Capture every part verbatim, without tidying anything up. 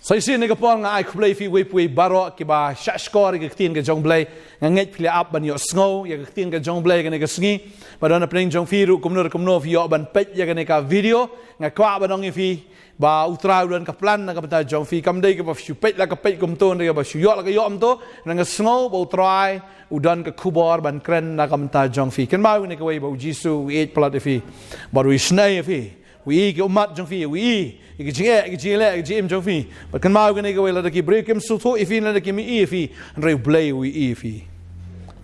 Sa shisien ha kane ka por nga ai khublei ïa phi uwei pa uwei baroh kiba shah shkor ïa ka ktien ka jong U Blei. Nga ngeit phi la ap ban ïohsngew ïa ka ktien ka jong U Blei ha kane ka sngi. Bad na pdeng jong phi ruh kumno kumno phi ïoh ban peit ïa kane ka video, nga kwah ban ong ïa phi ba U Trai u don ka plan na ka bynta jong phi. Kam dei kaba phi shu peit la ka peit kumto, hynrei ba phi shu ïoh la ka ïoh kumto. Nga sngew ba U Trai u don ka khubor ban kren na ka bynta jong phi. Kynmaw ïa kane kawei, ba U Jisu u ïeit palat ïa phi, ba u isynei ïa phi. U ïohi ïa ki ummat jong phi, u ïohi ïa ki jingeh, ïa ki jingleh, ïa ki jingim jong phi. Bad kynmaw ïa kane kawei, lada ki briew kim sngewthuh ïa phi, lada kim ïohi ïa phi, hynrei U Blei u ïohi ïa phi.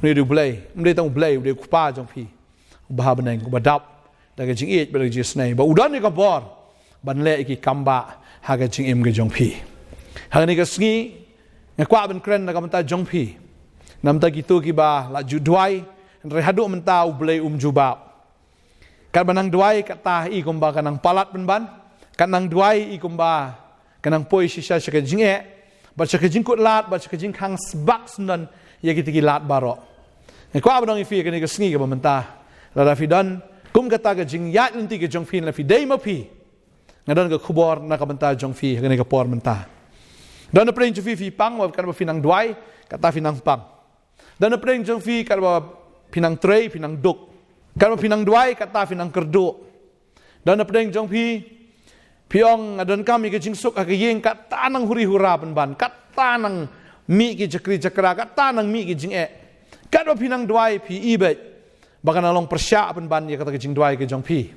Hynrei U Blei, um dei tang U Blei, U dei U Kpa jong phi, uba ha bneng, uba dap da ka jingïeit bad da ka jingisynei, ba u don ïa ka bor ban leh ïa ki kam bah ha ka jingim ka jong phi. Ha kane ka sngi nga kwah ban kren na ka bynta jong phi, na ka bynta kito kiba la ju duwai, hynrei haduh mynta U Blei um jubab. Katba nang duwai, kata i kumba ka nang palat pynban. Kat nang duwai, i kumba ka nang poi shisha sha ka jingeh, bad sha ka jingkut lad, bad sha ka jingkhang sbak syndon ïa kita ki lad baroh. Nga kwah ban ong ïa phi ha kane ka sngi kaba mynta, lada phi don kum kata ka jingïaid lynti ka jong phi, lada phi dei ma phi, nga don ka khubor na ka bynta jong phi ha kane ka por mynta. Don na pdeng jong phi, phi pang, bad katba phi nang duwai, kata phi nang pang. Don na pdeng jong phi, katba phi nang trei, phi nang duk. Katba phi nang duwai, kata phi nang kyrduh. Don na pdeng jong phi, phi ong, nga donkam ïa ka jingsuk ha ka ïing, kata nang huri hura pynban, kata nang mih ki jakri jakra, kata nang mih ki jingeh. Katba phi nang duwai, phi i beit ba ka nang long pyrshah pynban ïa kata ka jingduwai ka jong phi.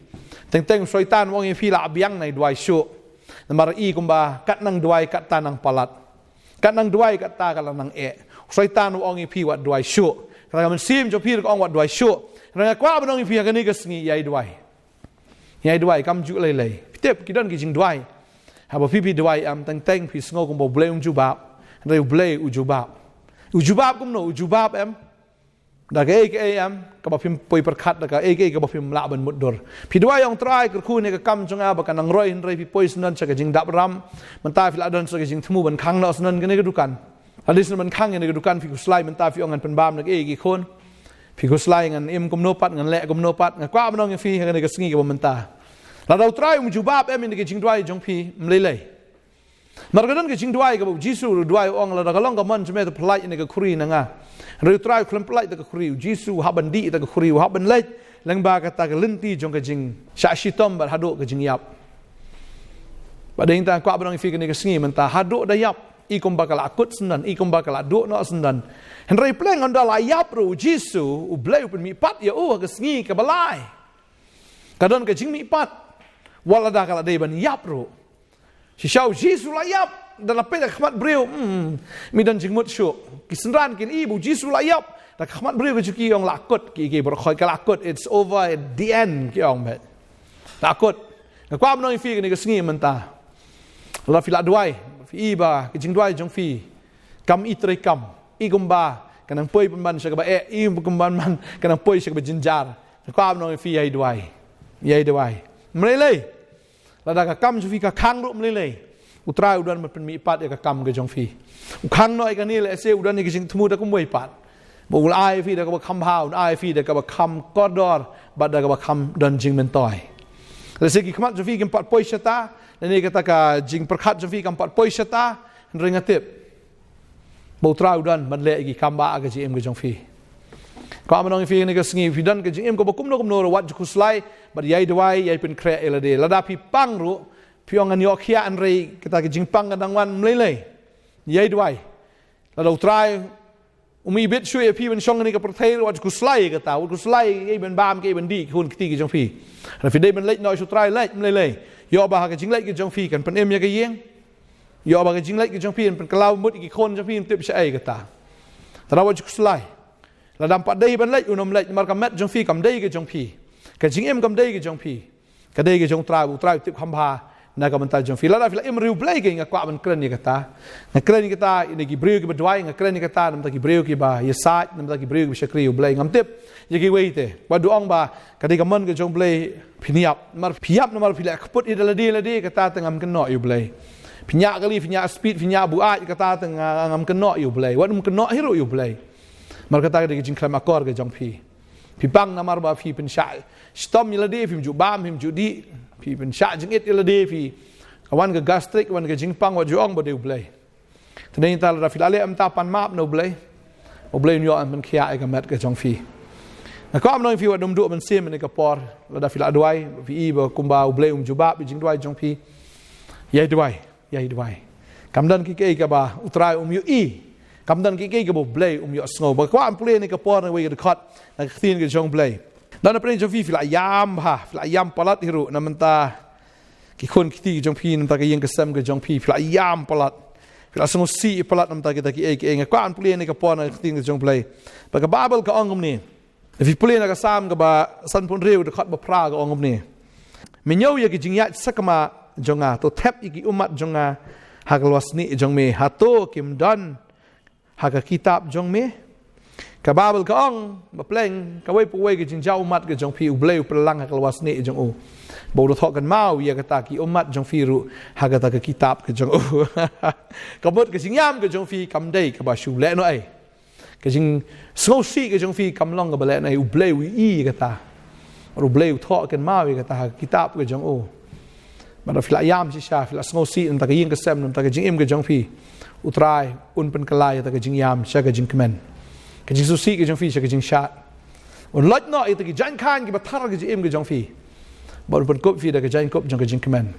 Teng teng u Soitan u ong ïa phi, lah biang, nai duwai shuh. Namar i kumba kat nang duwai, kata nang palat. Kat nang duwai, kata ka la nang eh. U Soitan u ong ïa phi, wat duwai shuh. Kata ka mynsiem jong phi ruh ka ong, wat duwai shuh. Hynrei nga kwah ban ong ïa phi ha kane ka sngi, ïai duwai. Ïai duwai, kam ju lei lei. Phi tip, ki don ki jingduwai, haba phi, phi duwai em, teng teng phi sngew kumba U Blei um jubab. Hynrei U Blei u jubab. U jubab kumno? U jubab em da kaei kaei em kaba phim poi pyrkhat, da kaei kaei kaba phim lah ban mutdur. Phi duwai, ong, Trai, kyrkhu ïa ka kam jong nga ba ka nang roi, hynrei phi poi syndon sha ka jingdap ram. Mynta phi la don sa ka jingthmu ban khang noh syndon kane ka dukan. Lada dei ban khang ïa kane ka dukan, phi khuslai, mynta phi ong, ngan pynbam da kaei ki khun. Phi khuslai, ngan im kumno pat, ngan leh kumno pat. Nga kwah ban ong ïa phi ha kane ka sngi kaba mynta, lada U Trai um jubab em ïa ka jingduwai jong phi, ym lei lei. Namar ka don ka jingduwai kaba U Jisu u duwai, u ong, lada ka long ka mon jong me, to pyllait ïa kane ka khuri na nga. Hynrei U Trai u khlem pyllait da ka khuri, U Jisu u hap ban dih da ka khuri, u hap ban leit lyngba kata ka lynti jong ka jingshah shitom bad haduh ka jingïap. Bad dei tang kwah ban ong ïa phi ha kane ka sngi mynta, haduh da ïap, i kumba ka la kut syndon, i kumba ka la duh noh syndon. Hynrei pleng ynda la ïap ruh U Jisu, U Blei u pynmihpat ïa u ha ka sngi kaba lai. Ka don ka jingmihpat wat lada ka la dei ban ïap ruh. Shisha U Jisu la ïap, da la peit ha khmat briew, hmm, ym don jingmut shuh. Ki synran kin i ba U Jisu la ïap, da ka khmat briew ka ju ki ong la kut, ki, ki baroh khoit ka la kut, it's over, at the end, ki ong beit. La kut. Nga kwah ban ong ïa phi ha kane ka sngi mynta, lada phi la duwai, phi i ba ka jingduwai jong phi kam i treikam, i kumba ka nang poi pynban sha kaba eh, i kumba man ka nang poi sha kaba jynjar. Nga kwah ban ong ïa phi, ïai duwai. Ïai duwai. Ym lei lei. Lada ka kam jong phi ka khang ruh, ym lei lei. U Trai u don ban pynmihpat ïa ka kam ka jong phi. U khang noh ïa kane lehse u don ïa ka jingthmu da kumwei pat, ba u la ai ïa phi da kaba kham bha, u la ai ïa phi da kaba kham kordor bad da kaba kham don jingmyntoi. Lehse ki khmat jong phi kim pat poi shata, lane kata ka jingpyrkhat jong phi kam pat poi shata, hynrei nga tip ba U Trai u don ban leh ïa ki kam bah ha ka jingim ka jong phi. Kwah ban ong ïa phi ha kane ka sngi, phi don ka jingim kaba kumno kumno ruh, wat ju khuslai, bad ïai duwai, ïai pynkhreh ïa lade. Lada phi pang ruh, phi ong, ngan ïoh khiah, hynrei kata ka jingpang ka dang wan, ym lei lei. Ïai duwai. Lada U Trai um ibit shuh ïa phi ban shong ha kane ka pyrthei ruh, wat ju khuslai ïa kata, wat khuslai ïa kiei ban bam, kiei ban dih, ki khun ki kti ki jong phi. Lada phi dei ban leit noh sha U Trai, leit, ym lei lei. Ïoh ba ha ka jingleit ka jong phi kan pynim ïa ka ïing. Ïoh ba ka jingleit ka jong phi kan pynkhlaw mut ïa ki khun jong phi, ym tip shaei kata. Te wat ju khuslai. Lada ym pat dei ban leit, un ym leit, namar ka met jong phi kam dei ka jong phi. Ka jingim kam dei ka jong phi. Ka dei ka jong U Trai, U Trai u tip kham bha na ka bynta jong phi. Lada phi la im riewblei, nga kwah ban kren ïa kata. Nga kren ïa kata ïa ki briew kiba duwai, nga kren ïa kata na ka bynta ki briew kiba ïasaid, na ka bynta ki briew kiba shakri U Blei. Ngam tip ïa kiwei te. Wat ju ong ba ka dei ka mon ka jong U Blei phin ïap. Namar phi ïap namar phi la kput ïa lade lade, kata te ngam kynnoh ïa U Blei. Phi ñiah kali, phi ñiah speed, phi ñiah buaid, kata te nga, ngam kynnoh ïa U Blei. Wat ym kynnoh hi ruh ïa U Blei. Namar kata ka dei ka jingkhlem akor ka jong phi. Phi pang namar ba phi pynshah shitom ïa lade, phim ju bam, phim ju dih, phi pynshah jingit ïa lade, phi Wan ka gastric, wan ka jingpang, wat ju ong ba dei U Blei. Te nangta lada phi la leh mynta, pan map na U Blei. U Blei un ïoh ban pynkhiah ïa ka met ka jong phi. Nga kwah ban ong ïa phi, wat nym duh mynsiem ha kane ka por. Lada phi la duwai, phi i ba kumba U Blei um jubab ïa ka jingduwai jong phi, ïai duwai, ïai duwai. Kam don kiei kiei kaba U Trai um ïohi. Kam don kiei kiei kaba U Blei um ïohsngew. Ba nga kwah ban pule ha kane ka por na kawei ka dkhot na ka ktien ka jong U Blei. Don napdeng jong phi, phi la ïam bha, phi la ïam palat hi ruh na ka bynta ki khun ki kti jong phi, na ka bynta ka ïing ka sem ka jong phi, phi la ïam palat. Phi la sngewsih palat na ka bynta kita kiei kiei. Nga kwah ban pule ha kane ka por na ka ktien ka jong U Blei. Ba ka Baibl ka ong kumne. Phi pule na ka Salm kaba sanphew hynriew, dkhot ba phra, ka ong kumne: Me ñiew ïa ki jingïaid sakma jong nga, to thep ïa ki ummat jong nga ha ka lwar snieh jong me. Hato kim don ha ka kitab jong me? Ka Baibl ka ong ba pleng kawei pa kawei ka jingjaw ummat ka jong phi, U Blei u pynlang ha ka lwar snieh jong u, ba u la thoh kynmaw ïa kata ki ummat jong phi ruh ha kata ka kitab ka jong u. Ka mut ka jingïam ka jong phi kam dei kaba shu lehnohei. Ka jingsngewsih ka jong phi kam long kaba lehnohei. U Blei u i ïa kata. U Blei u thoh kynmaw ïa kata ha ka kitab ka jong u. Bad lada phi la ïam shisha, phi la sngewsih na ka bynta ka ïing ka sem, na ka bynta ka jingim ka jong phi, U Trai un pynkylla ïa kata ka jingïam sha ka jingkmen, ka jingsngewsih ka jong phi sha ka jingshad. Un loit noh ïa kita ki jaiñkhain kiba thar ha ka jingim ka jong phi, bad un pynkup ïa phi da ka jaiñkup jong ka jingkmen.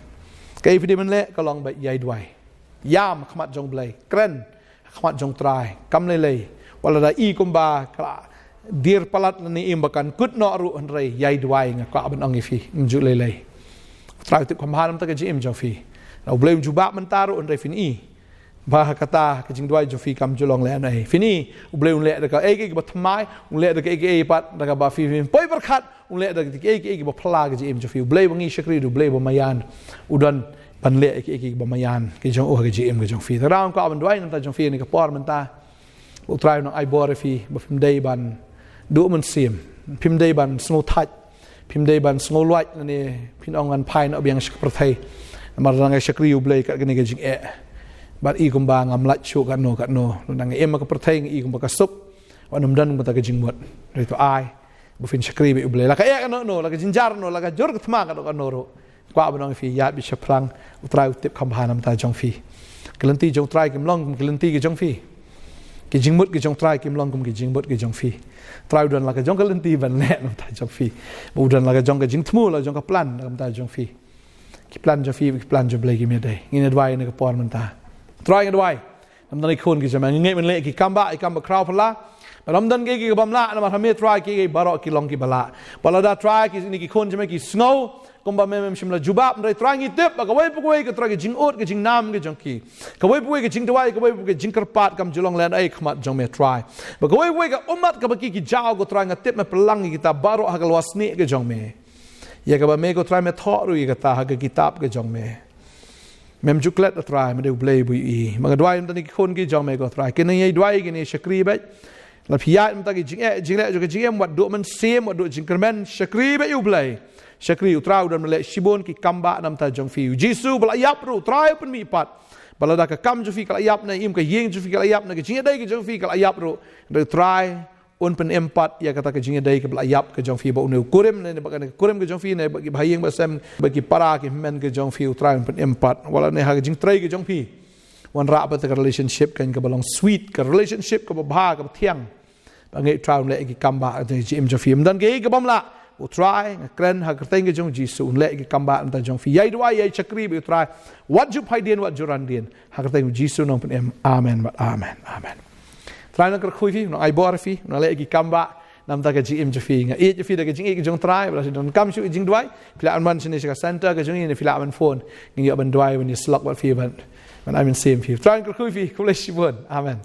Kaei phi dei ban leh ka long ba ïai duwai. Ïam ha khmat jong U Blei, kren ha khmat jong U Trai. Kam lei lei. Wat lada i kumba ka la dier palat lane im ba kan kut noh ruh, hynrei ïai duwai, nga kwah ban ong ïa phi, ym ju lei lei. U Trai u tip kham bha na ka bynta ka jingim jong phi. Lada U Blei um jubab mynta ruh, hynrei phin i ba ha kata ka jingduwai jong phi kam ju long lehnohei. Phin i, U Blei un leh da kaei kaei kaba thymmai, un leh da kaei kaei pat da kaba phi, phin poi pyrkhat, un leh da kaei kaei kaba phylla ha ka jingim jong phi. U Blei ba ngi shakri u dei U Blei ba maïan. U don ban leh ïa kaei kaei kaba maïan ka jong u ha ka jingim ka jong phi. Te nga kwah ban duwai na ka bynta jong phi ha kane ka por mynta. U Trai un nang ai bor ïa phi ba phim dei ban duh mynsiem, phim dei ban sngewthait, phim dei ban sngewlwait lane phin ong ngan phai noh biang sha ka pyrthei. Namar nga shakri U Blei kat kane ka jingeh. Bad i kumba ngam lait shuh katno katno. Lada nga im ha ka pyrthei nga i kumba ka suk, wat nym don kumta ka jingmut. Hynrei to ai ba phin shakri beit U Blei. La ka eh kano kano, la ka jynjar kano, la ka jur ka thma kano kano ruh, kwah ban ong ïa phi, ïaid beit shaphrang. U Trai u tip kham bha na ka bynta jong phi. Ki lynti jong U Trai kim long kum ki lynti ki jong phi. Ki jingmut ki jong U Trai kim long kum ki jingmut ki jong phi. U Trai u don la ka jong ka lynti ban leh na ka bynta jong phi. Bad u don la ka jong ka jingthmu, la ka jong ka plan na ka bynta jong phi. Ki plan jong phi, ki plan jong U Blei kim ïadei. Ngin ïa duwai ha kane ka por mynta. U Trai, nga duwai na ka bynta ki khun ki jong me. Ngi ngeit men leh ki kam ba, ki kam ba khraw phylla. Bad ym don kiei kiei ki bym lah, namar ha me Trai kiei kiei baroh ki long kiba lah. Bad lada Trai kine ki khun jong me ki sngew kumba me mem shym la jubab, hynrei Trai ngi tip ba kawei pa kawei ka Trai ka jingud ka jingnam ka jong ki, kawei pa kawei ka jingduwai, kawei pa kawei ka jingkyrpad kam ju long lehnohei ha khmat jong me Trai. Bad kawei pa kawei ka ummat kaba ki ki jaw, ko Trai nga tip me pynlang ïa kita baroh ha ka lwar snieh ka jong me. Ïa kaba me ko Trai me thoh ruh ïa kata ha ka kitab ka jong me. Mem ju klet, ko Trai, me dei U Blei ba ïohi. Bad nga duwai na ka bynta ki khun ki jong me, ko Trai. Kin nang ïai duwai, kin ïai shakri beit. Lada phi ïaid na ka bynta ki jingeh jingleh jong ka jingim, wat duh mynsiem, wat duh jingkyrmen, shakri beit ïa U Blei. Shakri, U Trai u don ban leh shibun ki kam ba na ka bynta jong phi. U Jisu ba la ïap ruh, U Trai u pynmih pat. Bad lada ka kam jong phi ka la ïap, na im ka ïing jong phi ka la ïap, na ka jingïadei ka jong phi ka la ïap ruh, hynrei U Trai un pynim pat ïa kata ka jingïadei kaba la ïap ka jong phi. Bad une u kurim, ne bad kane ka kurim ka jong phi, ne bad ki bahaïing bahasem, bad ki para ki hynmen ka jong phi, U Trai un pynim pat. Wat la ne ha ka jingtrei ka jong phi, wanrah pat ïa ka relationship kan kaba long sweet, ka relationship kaba bha, kaba thiang. Bad nga ngeit U Trai un leh ïa ki kam ba ha ka jingim jong phi. Ym don kiei kiei ki bym lah. U Trai, nga kren ha ka kyrteng ka jong U Jisu, un leh ïa ki kam ba na ka bynta jong phi. Ïai duwai, ïai shakri beit, U Trai. Wat ju phai dien, wat ju ran dien. Ha ka kyrteng U Jisu nga ong, pynim. Amen bad amen. Amen. U Trai un nang kyrkhu ïa phi, un nang ai bor ïa phi, un nang leh ïa ki kam ba na ka bynta ka jingim jong phi. Nga ïeit ïa phi da ka jingïeit ka jong U Trai. Bad lada phi donkam shuh ïa ka jingduwai, phi lah ban wan shane sha ka center ka jong ngi, ne phi lah ban phone. Ngin ïoh ban duwai, ban ïasyllok bad phi, ban, ban ai mynsiem ïa phi. U Trai un kyrkhu ïa phi. Khublei shibun. Amen.